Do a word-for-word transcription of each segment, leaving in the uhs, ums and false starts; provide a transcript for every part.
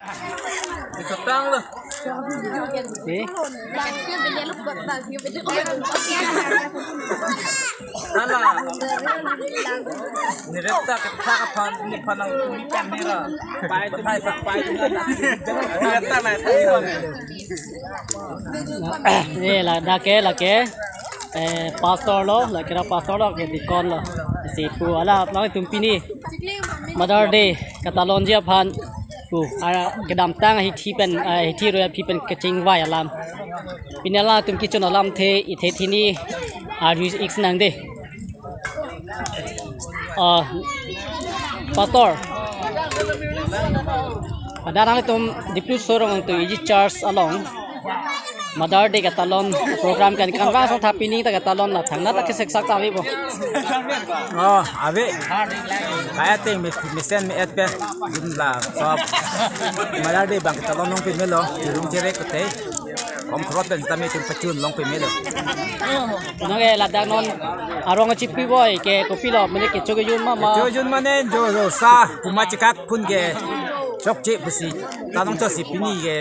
Chutang lo. Eh? Hala. Ni rep ta ke tha ka phan, ni phan ang ni phan ni ra. Pai tu, pai tu, pai tu. Rep ta na, pai tu. Eh, ladak ke, lake, eh, pastor lo, lake ra pastor lo, ke deacon lo. Si pu hala, apnang tum pini Mother Day katalonji aphan pu, ah, kedamtang hithi pen, ah, hithi roi aphi pen kechingvai alam. Pini alangtum kechun alamthe, ithe thini, ah, arju ik nang de. Ah, Pastor. Pada nanglitum Diplu Sorong tu iji church along Mother Day katalon program kan kan vang song tha pini ta katalon la thangnatta kesek sak ta ave bo. Oh, ave. Kaya te mis-, mesen me et pe. Jun la sob. Mother Day bang katalon nong pemelo. Jurung jere kote. Kom khrot pen sitame tum pachun long pemelo. Nang ke ladak non arong chipi boi ke kopilo mene kecho kejun ma ma. Kecho kejun mane jo jo sa kuma chekak phun ke chokche pusi. Tanong cho si pini ke.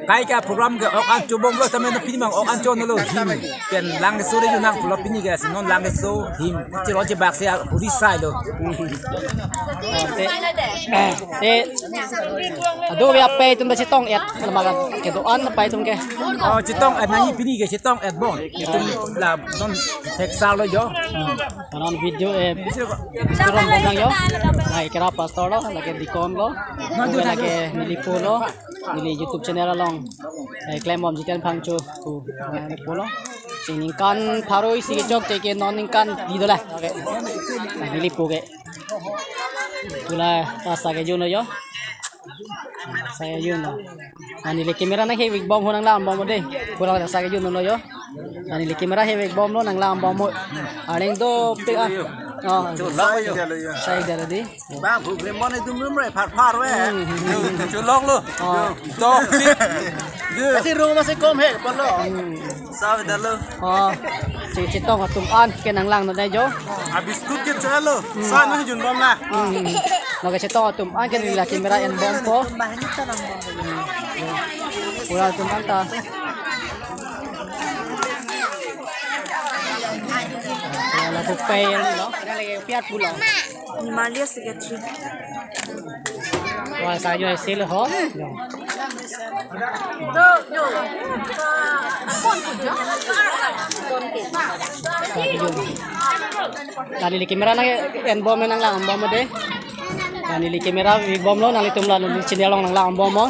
Kai ka program ke ok an chobom lo tame pini mang ok an cho no lo him. Pen lang so de jun nang pulo pini ke si non lang so him. Chiro chebak se puri sai lo. Te, te, ado ya pei tum ta chetong et, lama kan, kedo-an pei tum ke. Oh, chetong et nangji pini ke chetong et bom. Itum la non thek sar lo jo. Kanon video, eh, video ron bom nang jo. Lake ra pastor lo, lake deacon lo, lake neli pu lo, neli YouTube channel along. Eh, klem bom Jiten Phangcho pu, eh, pu lo. Si ningkan pharo isi kechok te ke non ningkan di do la. Okay. Neli pu ke. Pu la ta sa kejun lo jo. Sa kejun lo. Neli camera nang hevek bom ho nanglang bom de. Pu la ta sa kejun lo jo. Neli camera hevek bom lo nanglang bom ho. Areng do pe a. Oh. Sa kejun lo di. Bang, bu gremon itu belum re, phar phar we. Chulong lo. Oh. Tok tik. Kasi rumah si kom he, palo. Sa dah lo. Oh, si chetong atum an ke nanglang no dai jo. Habis kut ke chalo. Sa no jun bom la. Hmm. Lo ke chetong atum an ke la camera en bom po. Pura atum an ta. Ya, lapu pei lo. Piat pulo. Ni Malia secretary. Wah, sayu hasil ho. Tadi di camera nang en bom nanglang bom de. Neli camera hevek bom lo nanglitum la neli channel along nanglang bom mo.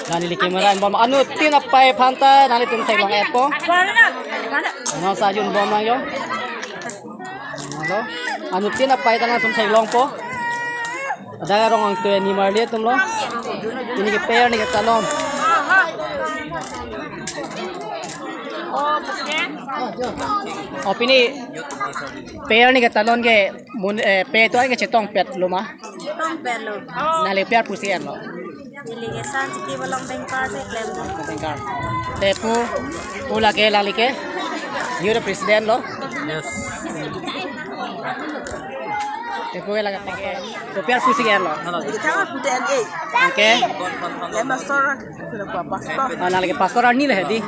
Neli camera en bom anuttin apei aphan ta nanglitum theklong et po. Ano sa jun bom nang jo. Hello. Anuttin apei ta nangtum theklong po. Ada rong ang tu ni Marli atum lo. Pini ke pei arni katalon. Oh, pini pei arni katalon ke mun, eh, pei tu ai ke chetong pet lo ma. Chetong pet lo. Nangli pi aphan pusi en lo. Neli ke San Chiki Bolong Bengkar si klem do. Bengkar. Te pu, pu lake nangli ke youth president lo. Yes. Te pu lake pastor. Kopi aphan pusi en lo. Kita mah pute en eh. Okay. Lema sor. Sudah apa pastor? Ah, nangli ke pastor arni le di.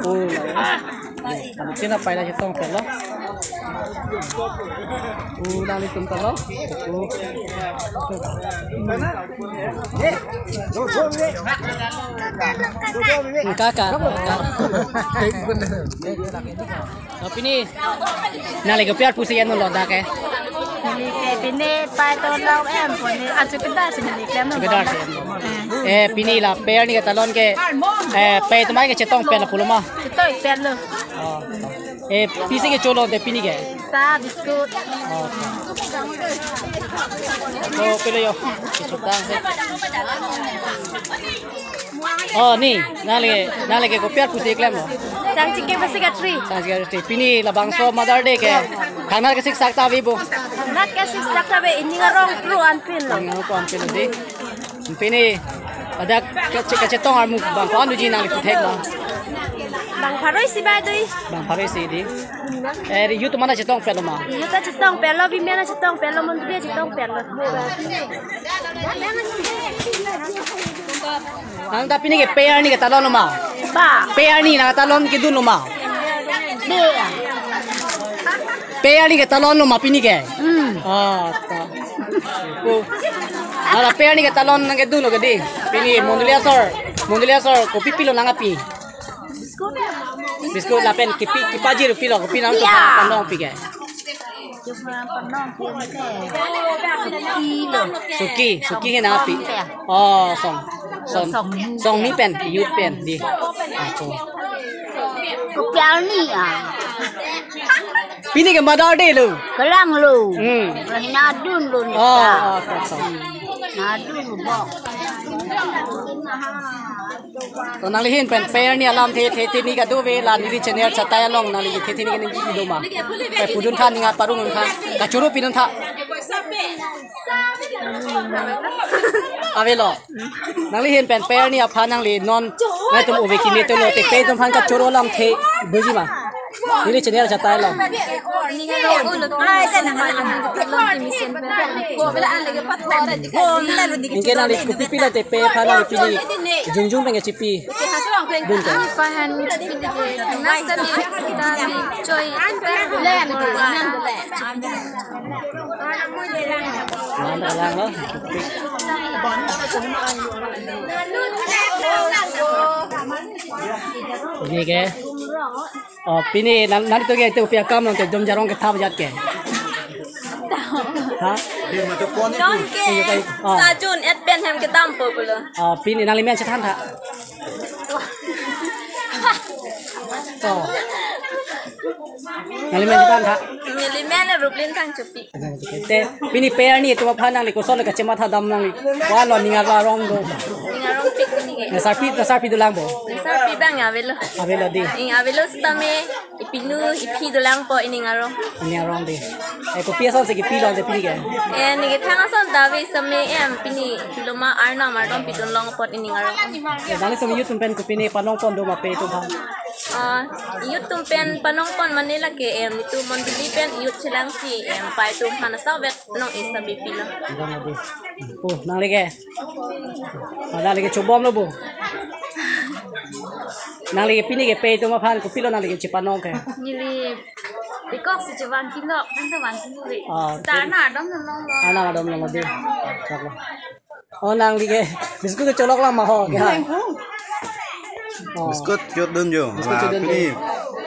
Pu. Anuttin apei la chetong pet lo. Pu nanglitum ta lo. Pu. Kaka. Pini nangli kopi aphan pusi en lo dak ke. Neli ke pini pei to lo em puni achu kedar si neli klem lo. Kedar si en lo. Eh, pini la pei arni katalon ke, eh, pei atum ai ke chetong pet lo pulo ma. Chetong pet lo. Oh. Eh, pisi kecho lo te pini ke? Sa, biscuit. Oh. So, pilo yo. Chutang se. Oh, ni, nangli, nangli ke kopi aphan pusi klem lo. San Chiki Bolong Bengkar. San Chiki Bolong Bengkar. Pini labangso Mother Day ke. Thangnat kesik sak ta ave bo. Thangnat kesik sak ta ave, ining arong pro anpin lo. Ining arong pro anpin lo di. Pini, ada ke, kachetong armu bang ko-an doji nangli puthek lo. Bang pharo isi ba doi. Bang pharo isi di. Eh, youth atum an ta chetong pet lo ma. Youth ta chetong pet lo, women ta chetong pet lo, montri ta chetong pet lo. Nang ta pini ke pei arni ke talon lo ma? Ba. Pei arni nang talon kedun lo ma? Be. Pei arni ke talon lo ma pini ke? Hmm. Ah, ta. Oh. Ala pei arni ke talon nang kedun lo ke dei. Pini mondoli asor, mondoli asor kopi pilo nang api? Biskut lapen kipi, kipajir pilo, kopi nang to. Ya. Panong pi ke? Cuma panong pi ke. Suki lo. Suki, suki ke nang api? Song pe. Oh, song. Song. Song ni. Song ni pen, youth pen dei. Ako. Kopi arni ah. Pini ke Mother Day lo. Kelang lo. Hmm. Lah nadun lo ni. Oh, ta. Oh, kosong. Nadun lo bok. To nanglihin pen pei arni alamthe, the, the ni kadokave la neli channel Chatai along nangli the, the ni ke ningje do ma? Pei pudun tha, ning arong parong tha. Kachoro pidun tha. Avelo. Nanglihin pen pei arni aphan nangli non nangtum ove kimi tolo te pei atum aphan kachoro alamthe doji ma? Neli channel Chatai along. Anke nangli kopi pilo te pei aphan nangli pini jongjong pen chipi dun ke? Pei aphan chipi dun ke. Nasa ni kita ni choi. Nang lang lo. Ini ke. Oh, pini nang, nangtum ke itu pia kam nang ke jom jarong ke thap jat ke. Ha? Non ke. Oh. Sajun et pen hem kedam po pulo. Oh, pini nangli men chethan tha. Oh. Nangli men chethan tha. Neli men Ruplin Thangchopi. Te, pini pei arni atum aphan nangli koson kachematha dam nangli. Wa lo ning arong do. Ning arongpik pini ke. Nang sarpi, nang sarpi dolang bo? Nang sarpi bang avelo. Avelo dei. Ning avelo sitame, ipinu, iphi dolang po ining arong. Ining arong dei. Eh, kopi asonsi kipi lo te pini ke? Eh, neke thang ason ta ave sitame, em, pini pilo ma arnam ardom pidun long apot ining arong. Eh, nangtum youth atum pen kopi ne panong pon do ma pei atum aphan? Ah, youth atum pen panong pon mane lake, em, netum mondoli pen youth chelangsi, em, pei atum aphan asap vet nong-e sitame pilo. Oh, nangli ke? Oh, nangli ke chobom lo bo. Nangli ke pini ke pei atum aphan kopilo nangli ke chepanong ke? Neli pikok si chevang kilo, kan to vang kilo ve. Ah, ta na dom long lo. Arnam ardom long dei. Chak lo. Oh, nangli ke biskut ke cholok lang ma ho ke ha? Oh. Biskut chot dun jo. Biskut chot dun jo. Pini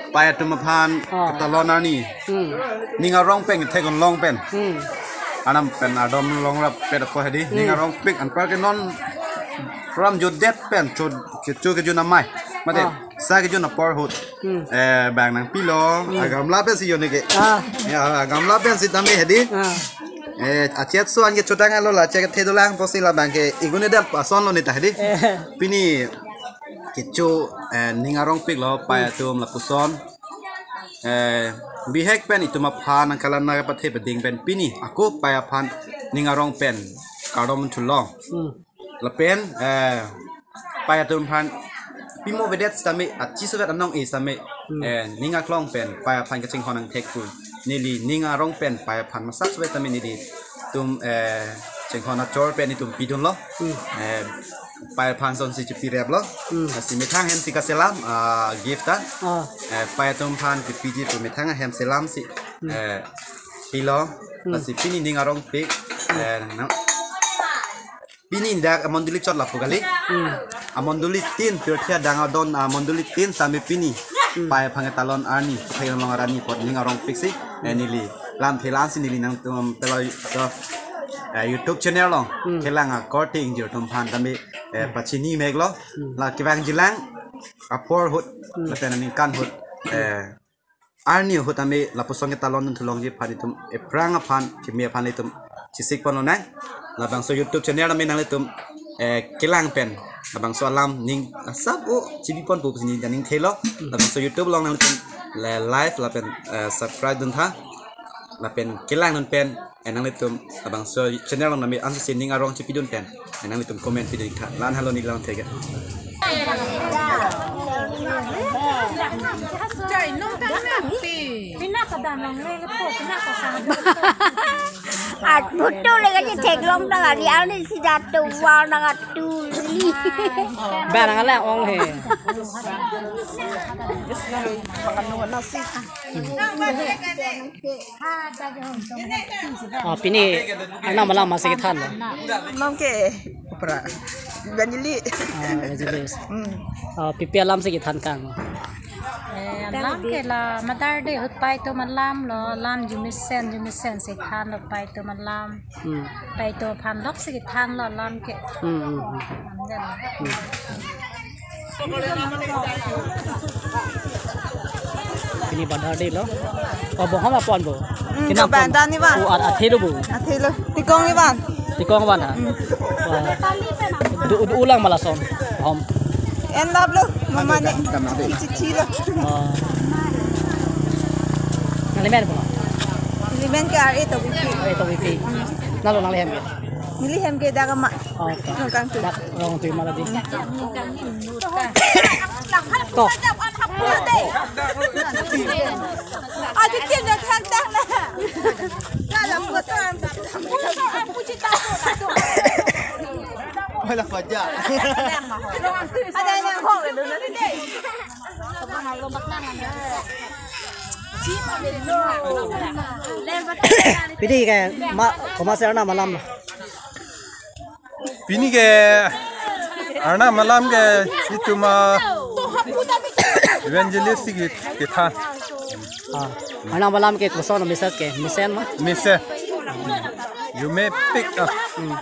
pei atum aphan, ah, katalon arni. Hmm. Ning arong pen thekon long pen. Hmm. Arnam pen ardom longrap pet apo hedi. Hmm. Ning arongpik anpar ke non ram jotdet pen cho, kecho kejun amei. Mate, ah, sa kejun apor ahut. Hmm. Eh, bang nangpilo, hmm, agamla pensi yo neke. Ah. Ya, agamla pen sitame hedi. Ah. Eh, achet so an ke chotang lo la, chet the dolang pusi la bang ke igun edap ason lo ne ta hedi. Eh. Pini kecho, eh, ning arongpik lo pei atum lapuson. Eh, bihek pen itum aphan nangkalang nangpathe pading pen pini ako pei aphan ning arong pen kardom thu long. Hmm. Lapen, eh, pei atum aphan pimo avedet sitame, achiso vet anong-e sitame, hmm, eh, ning aklong pen pei aphan kachinghon nangthek pu. Neli ning arong pen pei aphan masak suet tame nelitum, eh, chinghon achor pen netum pidun lo. Hmm. Eh, pei aphan asonsi chipirep lo. Hmm. Lasi methang ahem si kaselam, ah, gift ta. Ah. Eh, pei atum aphan kipiji pu methang ahem selam si, hmm, eh, pilo. Hmm. Lasi pini ning arongpik, eh, nang pini dak amondoli chot lapu kali. Hmm. Amondoli tin, pirthe adang adon amondoli tin sitame pini. Hmm. Pei aphan katalon arni, thekon long arni apot ning arongpik si. Eh, neli lamthe lang si neli nangtum pelo to, eh, YouTube channel along. Hmm. Kelang akorte ingjir atum aphan tame, eh, pachini mek lo. Hmm. La kevangji lang apor ahut, hmm, lapen aningkan ahut. Eh, arni ahut tame lapuson katalon dun thu longji aphan itum ephrang aphan keme aphan itum chesik pon lonang. Labangso YouTube channel tame nanglitum, eh, kelang pen labangso alam ning asap o chibi pon pu si neli aning thelo. Labangso YouTube along nanglitum le like lapen, eh, subscribe dun tha. Lapen kelang dun pen, eh, nanglitum labangso channel along nami ansi ning arong chipidun pen, eh, nanglitum comment pidun tha. La-an helo neli lang thek. At betul lagi si theklong tang ari, ari si jatuh wal nang atuli. Barang ala ong he. Oh, pini Arnam alam masi kethan lo. Mom ke opera. Evangelist. Ah, evangelist. Hmm. Ah, pi pi alam si kethan kang. Eh, alam ke la Mother Day ahut pai atum alam lo, alam arjumesen, arjumesen si than lo pai atum alam. Hmm. Pai atum aphan lok si kethan lo alam ke. Hmm, hmm, hmm. Alam ke la. Hmm. Pini Mother Day lo. Oh, bohom apon bo. Hmm, kinam kaban pon. Dan ni ba? Oh, at, athe lo bo. Athe lo. Tikong ni ba? Tikong ba na? Hmm. Wah. Du, du ulang ma lason. Bohom. En lap lo. Mama ne. Dam na de. Chichi lo. Oh. Nangli men bo? Neli men ke R A Tawipi. R A Tawipi. Nalo nangli hem ke? Neli hem ke dak ama. Oh, to. Nongkangtui. Dak Rongtui ma la di. To. Adik dia dah tang tang na. Dalam kota. Wala paja. Ada yang hong itu nanti deh. Pini ke ma, komat si Arnam alam? Pini ke Arnam alam ke itum a evangelist si ke, kethan. Ah, Arnam alam ke koson message ke, mesen ma? Mesen. You may pick up. Hmm.